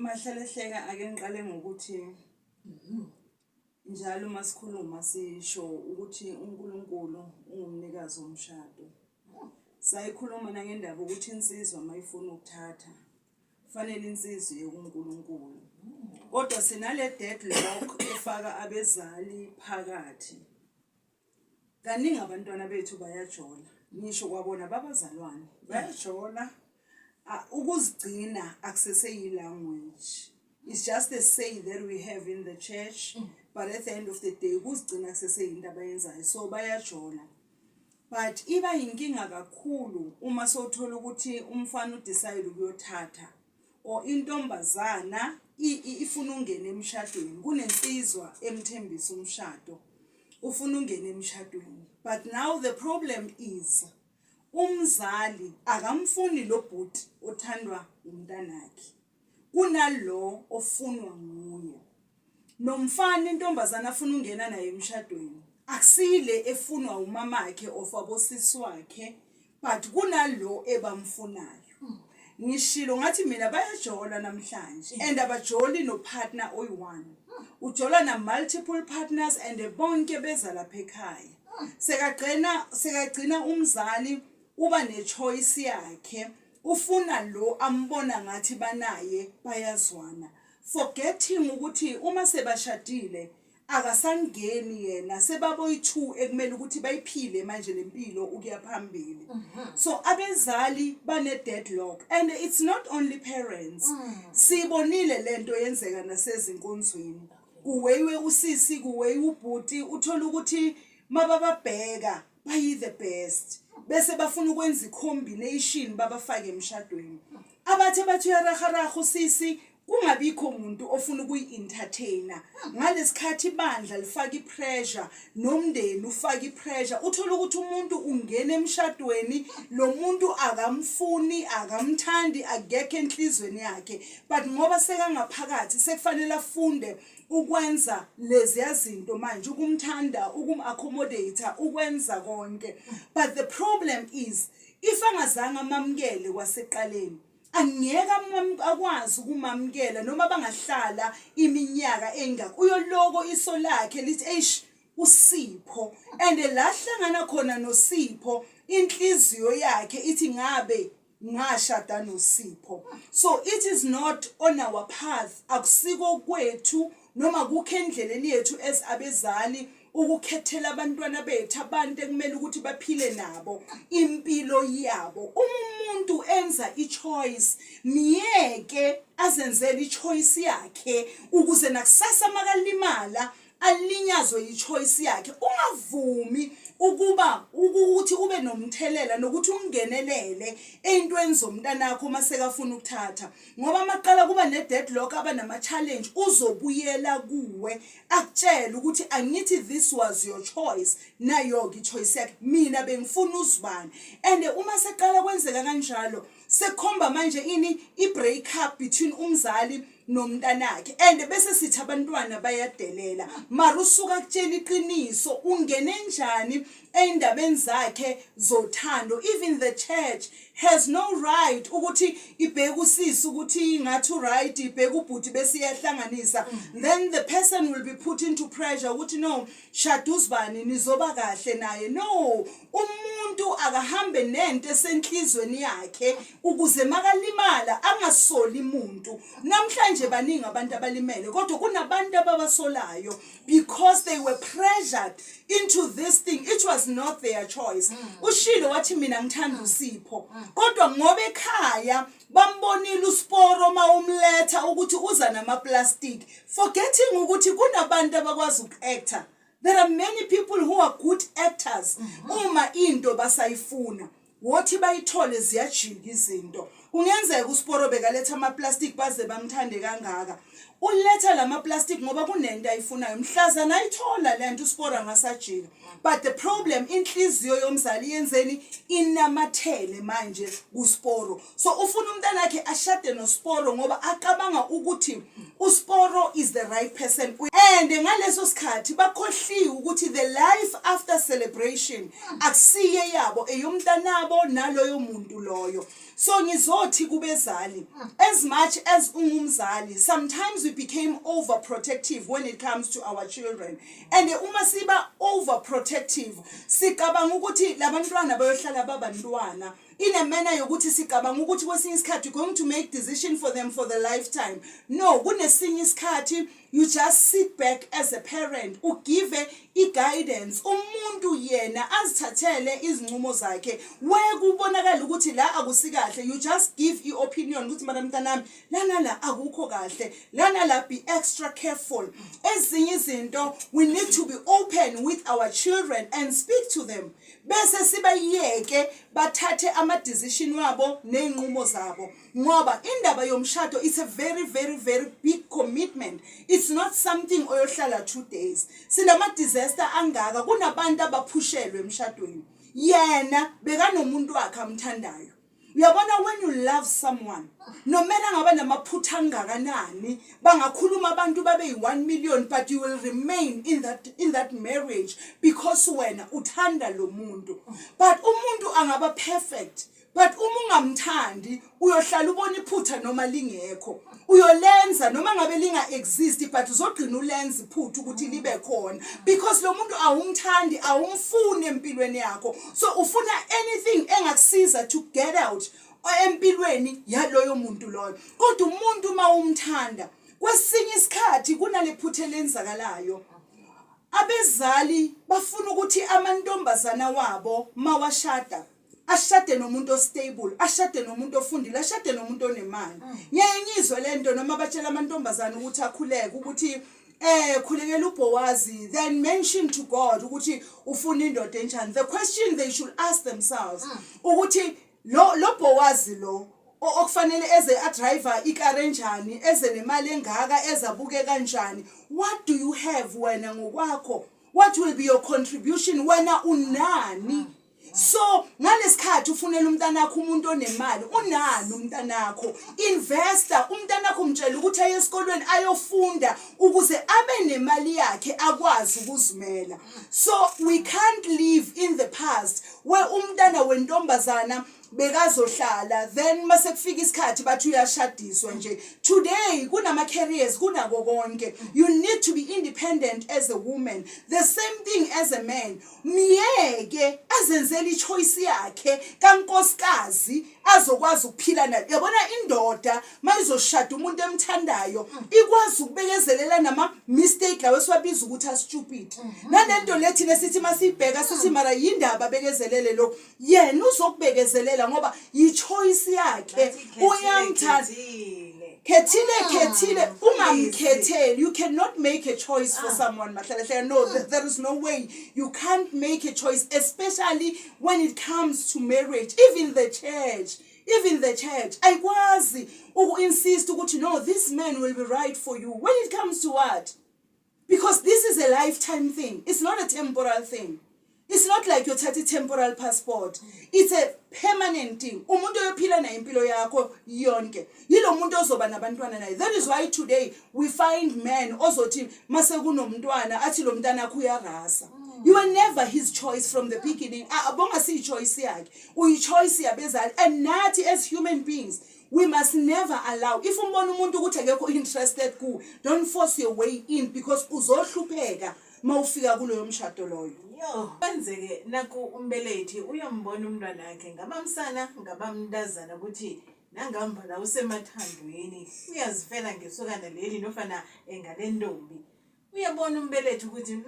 Mahlalehleka, ake ngiqale ngokuthi njalo uma sikhuluma sisho ukuthi uNkulunkulu ungumnikazi womshado. Sayikhuluma nangendaba ukuthi insizwa mayifuna ukuthatha kufanele insizwa iye kuNkulunkulu. Kodwa sinale deadlock efaka abezali phakathi. Kaningi abantwana bethu bayajola, ngisho kwabona babazalwane bayajola. Ukuzigcina akuseseyi-language. It's just a say that we have in the church, but at the end of the day ukuzigcina kuseseyinto abayenzayo, so bayajola. But iba yinkinga kakhulu uma sowuthola ukuthi umfana udecide ukuyothatha or intombazana ifuna ungena emshadweni, kunensizwa emthembisa umshado, ufuna ungena emshadweni. But now the problem is umzali akamfuni lo bhuti othandwa umntanakhe, kunalo ofunwa nguye. Nomfana intombazana afuna ungena naye emshadweni akusile efunwa umamakhe of abosisi wakhe, but kunalo ebamfunayo. Ngishilo ngathi mina bayajola namhlanje, and abajoli no-partner oyi-one, ujola na-multiple partners, and bonke beza lapha ekhaya. Sekagcina umzali uba ne-choice yakhe, ufuna lo ambona ngathi banaye bayazwana, forgetting ukuthi uma sebashadile akasangeni yena, sebaboyi-two ekumele ukuthi bayiphile manje lempilo ukuya phambili. So abezali bane-deadlock, and it's not only parents. Siyibonile lento yenzeka nasezinkonzweni, kuweyiwe usisi, kuweyiwe ubhuti, uthola ukuthi mabababheka bayi-the best, bese bafuna ukwenza i-combination, babafake emshadweni. Abathe bathi uyaraharaha usisi, kungabikho umuntu ofuna ukuyi-entertaina ngalesikhathi. Ibandla lifaka i-pressure, nomndeni ufaka i-pressure. Uthola ukuthi umuntu ungena emshadweni, lo muntu akamfuni, akamthandi, akekho enhlizweni yakhe, but ngoba sekangaphakathi sekufanele afunde ukwenza leziya zinto manje, ukumthanda, ukum-accommodate, ukwenza konke. But the problem is if angazange amamukele kwaseqaleni, angeke akwazi ukumamukela noma bangahlala iminyaka engaka. Uyoloko iso lakhe lithi, "Eish, uSipho." And la hlangana khona noSipho, inhliziyo yakhe ithi, "Ngabe ngashada noSipho." So it is not on our path, akusiko kwethu noma kukho endleleni yethu as abezali ukukhethela abantwana bethu abantu ekumele ukuthi baphile nabo impilo yabo. Uma umuntu enza i-choice, miyeke azenzele i-choice yakhe, ukuze nakusasa makalimala alinyazwe i-choice yakhe. Ungavumi ukuba ukuthi ube nomthelela nokuthi ungenelele ey'ntweni zomntanakho uma sekafuna ukuthatha, ngoba maqala kuba ne-deadlock, aba nama-challenge, uzobuyela kuwe akutshele ukuthi, "Angithi this was your choice? Nayo-ke i-choice yakhe, mina bengifuna uzibani." And uma seqala kwenzeka kanjalo, sekukhomba manje ini? I-break up between umzali nomntanakhe. And bese sithi abantwana bayadelela, mara usuka kutshela iqiniso, ungene njani ey'ndabeni zakhe zothando? Even the church has no right ukuthi ibheke usisi ukuthi ngathi uright, ibheke ubhuti bese iyahlanganisa. Then the person will be put into pressure ukuthi, "No, shada uzibani, nizoba kahle naye." No, umuntu akahambe nento esenhlizweni yakhe, ukuze makalimala angasoli umuntu. Namhlanje baningi abantu abalimele, kodwa kunabantu ababasolayo because they were pressured into this thing. It was not their choice. Ushilo wathi, "Mina ngithanda uSipho," kodwa ngoba ekhaya bambonile uSporo mawumletha ukuthi uza nama-plastic, forgetting ukuthi kunabantu abakwazi uku-acta. There are many people who are good actors. Uma into basayifuna, wothi bayithole, ziyajika izinto. Kungenzeka uSporo bekaletha ama-plastic, baze bamthande kangaka. Uletha lama-plastic ngoba kunento ayifunayo. Mhlazana ayithola le nto, uSporo angasajika. But the problem, inhliziyo yomzali yenzeni? Inamathele manje kuSporo. So ufuna umntanakhe ashade noSporo ngoba acabanga ukuthi uSporo is the right person, and ngaleso sikhathi bakhohliwe ukuthi the life after celebration akusiye yabo, eyomntanabo naloyo muntu loyo. So ngizothi kubezali, as much as ungumzali, sometimes we became overprotective when it comes to our children, and uma siba overprotective, sicabanga ukuthi labantwana bayohlala babantwana in a manner yokuthi sicabanga ukuthi kwesinye isikhathi you're going to make decision for them for the lifetime. No, kunesinye isikhathi you just sit back as a parent, ugive i-guidance, umuntu yena azithathele izinqumo zakhe. Wekubonakala ukuthi la akusikahle, you just give i-opinion ukuthi, "Mara mntanami, lana la akukho kahle, lana la be extra careful." Ezinye izinto, we need to be open with our children and speak to them, bese sibayeke bathathe ama-decision wabo ney'nqumo zabo, ngoba indaba yomshado, it's a very, very, very big commitment. It's not something oyohlala 2 days. Sinama-disaster angaka, kunabantu abaphushelwe emshadweni. Yena bekanomuntu wakhe amthandayo. Uyabona, when you love someone, no matter ngaba namaphutha angakanani, bangakhuluma abantu babe yi-1 million, but you will remain in that marriage because wena uthanda lo muntu. But umuntu angaba perfect, but uma ungamthandi, uyohlala ubona iphutha noma lingekho, uyolenza noma ngabe linga-exist, but uzogcina ulenza iphutha ukuthi libe khona, because lo muntu awumthandi, awumfuni empilweni yakho. So ufuna anything engakusiza to get out empilweni yaloyo muntu loyo. Kodwa umuntu uma umthanda, kwesinye isikhathi kunale phutha elenzakalayo. Abezali bafuna ukuthi amantombazana wabo mawashada, ashade nomuntu ostable, ashade nomuntu ofundile, ashade nomuntu onemali. Ngiyaye ngizwe lento noma batshela amantombazana ukuthi akhuleke, ukuthi khulekela uBowazi, then mention to God ukuthi ufuna indoda enjani. The question they should ask themselves ukuthi lo Bowazi lo okufanele eze adriver ikari enjani, eze nemali engaka, ezabuke kanjani, what do you have wena ngokwakho? What will be your contribution? Wena unani? So ngalesikhathi ufunela umntanakho umuntu onemali, unani umntanakho? Investa umntanakho, umtshela ukuthi aye esikolweni ayofunda ukuze abe nemali yakhe, akwazi ukuzimela. So we can't live in the past where umntana wentombazana bekazohlala, then mase kufika isikhathi bathi uyashadiswa nje. Today kunama careers, kunako konke. You need to be independent as a woman. The same thing as a man. Miyeke azenzele ichoice yakhe kankosikazi azokwazi ukuphila naye. Yabona, indoda mayizoshada umuntu emthandayo, ikwazi ukubekezelela nama mistake lawo esiwabiza ukuthi astupid, nalento lethi nesithi masibheka sithi, "Mara yindaba bekezelele lokho?" Yena uzokubekezelela ngoba yi-choice yakhe. Bathi khethile, Uyamthanda. khethile. Khethile, khethile, ungamkhetheli. You cannot make a choice for someone, Mahlalahlala. No, there is no way. You can't make a choice, especially when it comes to marriage. Even the church ayikwazi uku-insist ukuthi, "No, this man will be right for you." When it comes to what? Because this is a lifetime thing. It's not a temporal thing. It's not like yothatha i-temporal passport. It's a permanent thing. Umuntu oyophila naye impilo yakho yonke yilo muntu ozoba nabantwana naye. That is why today we find men ozothi mase kunomntwana athi lo mntana akho uyarasa. You were never his choice from the beginning. Abongasiyi-choice yakhe, uyi-choice yabezali. And nathi as human beings, we must never allow, if umbona umuntu ukuthi akekho interested kuwe, don't force your way in, because uzohlupheka mawufika kuloyo mshado loyo. Yo, kwenzeke naku umbelethi uyombona umntwana wakhe, ngabamsana ngabamntazana, ukuthi nangamba la usemathandweni, uyazifela ngesokana leli nofana ngale ntombi. Uyabona umbelethi ukuthi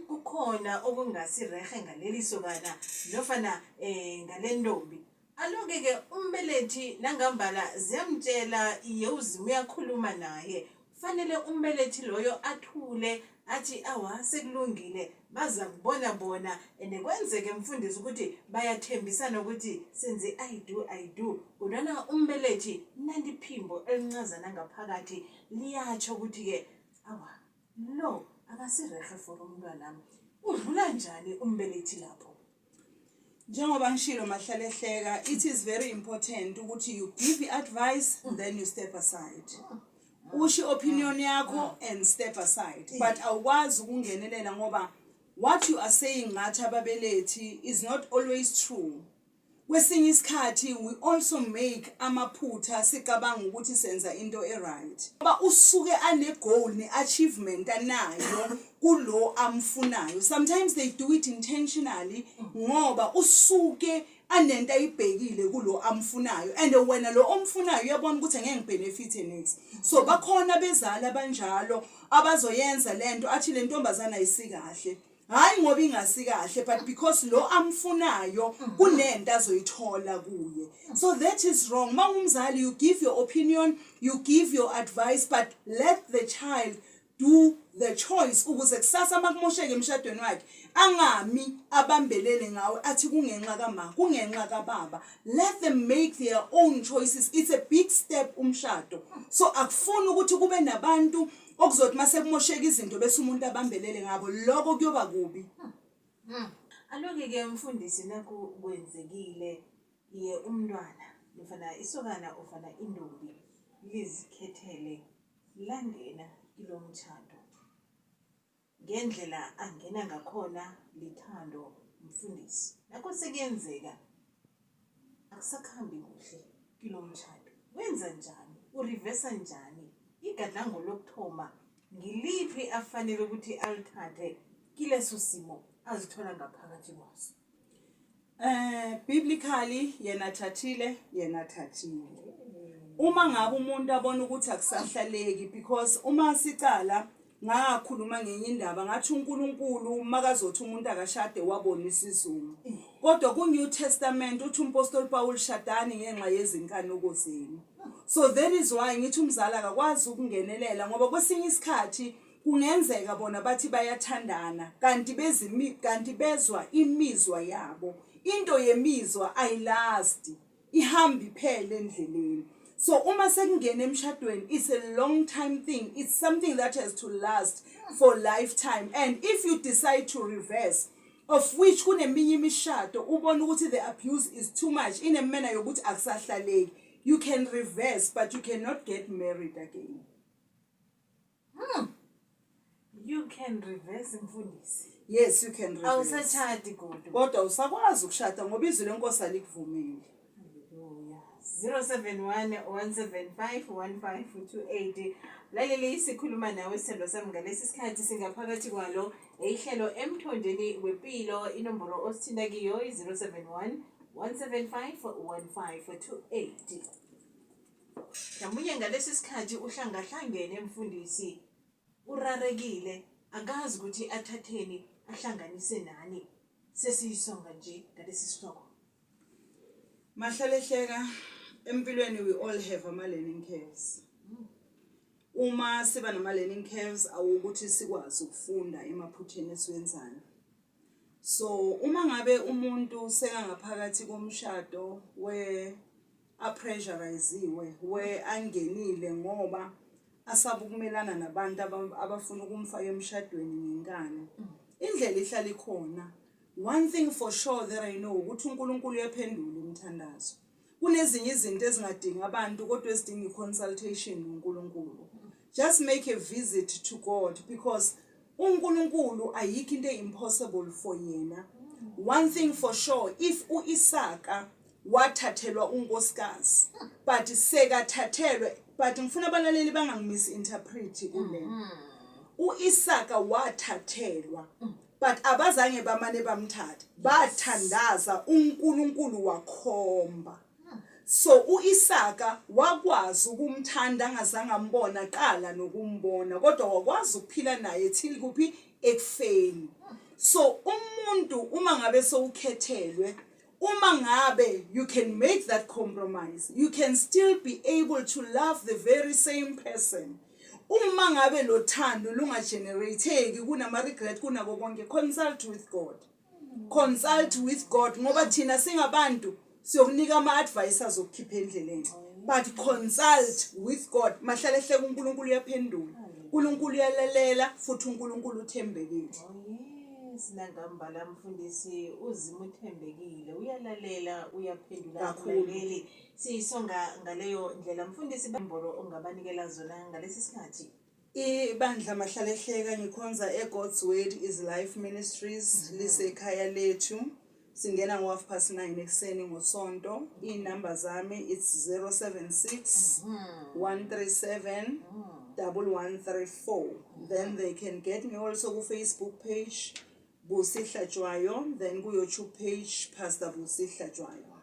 kukhona okungasirehe ngaleli sokana nofana ngale ntombi. Aloke-ke umbelethi nangambala ziyamtshela, iye, uZimu uyakhuluma naye. Fanele umbelethi loyo athule athi, "Awa, sekulungile, baza kubona bona." And kwenzeke, mfundisi, ukuthi bayathembisana ukuthi senze "I do, I do", kodwana umbelethi nandiphimbo elincazana ngaphakathi liyatsho ukuthi-ke, awa, lo akasirehe for umntwanami. Udlula njani umbelethi lapho? Njengoba ngishilo, Mahlalehleka, it is very important ukuthi you give i-advice, then you step aside, usho i-opinion yakho and step aside, but awukwazi ukungenelela, ngoba what you are saying ngathi ababelethi is not always true. Kwesinye isikhathi we also make amaphutha sicabanga ukuthi senza into e-right. Ngoba usuke ane-goal ne-achievement anayo kulo amfunayo. Sometimes they do it intentionally ngoba usuke anento ayibhekile kulo amfunayo and wena lo omfunayo uyabona ukuthi angeke ngibenefithe next. So bakhona abezali abanjalo abazoyenza lento athi le ntombazana ayisikahle. Hhayi ngoba ingasikahle but because lo amfunayo kunento azoyithola kuye. So that is wrong. Uma ungumzali you give your opinion, you give your advice but let the child do the choice ukuze kusasa uma kumosheka emshadweni wakhe angami abambelele ngawe athi kungenxa kama, kungenxa kababa. Let them make their own choices. It's a big step umshado. So akufuni ukuthi kube nabantu okuzothi mase kumosheka izinto bese umuntu abambelele ngabo, lokho kuyoba kubi. Aloke ke mfundisi naku kwenzekile ye umntwana nofana isokana ofana intombi lizikhethele langena kilo mtshado ngendlela angena ngakhona lithando mfundisi nakho sekuyenzeka akusakhambi kuhle kilo mtshado wenza njani urivesa njani igadango lokuthoma ngiliphi afanele ukuthi alithathe kileso simo azithola ngaphakathi kwaso? Biblically yena thathile, yena thathile. Uma ngabe umuntu abona ukuthi akusahlaleki because uma sicala ngakhuluma ngenye indaba ngathi uNkulunkulu makazothi umuntu akashade wabona isizungu. Kodwa ku New Testament uthi uMpostoli Paul shadani ngenxa yezinkanuko zenu. So that is why ngithi umzali akakwazi ukungenelela ngoba kwesinye isikhathi kungenzeka bona bathi bayathandana kanti bezimi kanti bezwa imizwa yabo. Into yemizwa ayilasti, ihamba iphele endleleni. So uma sekungena emshadweni it's a long time thing, it's something that has to last for lifetime. And if you decide to reverse, of which kuneminye imishado ubona ukuthi the abuse is too much in a manner yokuthi akusahlaleki, you can reverse but you cannot get married again. You can reverse mfundisi. Yes, you can reverse. Awusachadi kodwa. Kodwa usakwazi ukushada ngoba izwi lenkosi alikuvumeli. Hallelujah. 071 175 1528. Laleli sikhuluma nawe sithandwa sami ngalesi sikhathi singaphakathi kwalo ihlelo emthonjeni wempilo inombolo osithinta kiyo i-071 175 1528. Mhlawumbe ngalesi sikhathi uhlangahlangene mfundisi urarekile akazi ukuthi athatheni ahlanganise nani sesiyisonga nje ngalesi sihloko. Mahlalehleka empilweni we all have ama learning curves. Uma siba nama learning curves awukuthi sikwazi ukufunda emaphutheni esiwenzayo. So uma ngabe umuntu sekangaphakathi komshado we apressuriziwe we angenile ngoba asaba ukumelana nabantu abafuna ukumfaka emshadweni ngenkani. Indlela ihlala ikhona. One thing for sure that I know ukuthi uNkulunkulu uyaphendula imithandazo. Kunezinye izinto ezingadingi abantu kodwa ezidinga i-consultation noNkulunkulu. Just make a visit to God because uNkulunkulu ayikho into impossible for yena. One thing for sure, if uIsaka wathathelwa unkosikazi but sekathathelwe, but ngifuna abalaleli bangangimisinterpret kule. uIsaka wathathelwa but abazange bamane bamthatha, bathandaza uNkulunkulu wakhomba. So uIsaka wakwazi ukumthanda angazange ambona qala nokumbona, kodwa wakwazi ukuphila naye till kuphi ekufeni. So umuntu uma ngabe sowukhethelwe, uma ngabe you can make that compromise, you can still be able to love the very same person. Uma ngabe lo thando lungagenerateki kunama regret kunako konke, consult with God. Consult with God ngoba thina singabantu siyokunika ama advice azokukhipha endleleni. But consult with God. Mahlalehleka uNkulunkulu uyaphendula. uNkulunkulu uyalalela futhi uNkulunkulu uthembekile. Oh yes, nangambala mfundisi uZimu uthembekile, uyalalela, uyaphendula Kakhulu. abalaleli. Siyisonga ngaleyo ndlela mfundisi imbolo ongabanikela zona ngalesi sikhathi. Ibandla Mahlalehleka ngikhonza eGod's Word is Life Ministries lisekhaya lethu. Singena ngo-9:30 ekuseni ngoSonto. Iy'namba zami, it's 076 137 1134. Then they can get me also ku-Facebook page, Busi Hlatshwayo, then ku-YouTube page, Pastor Busi Hlatshwayo.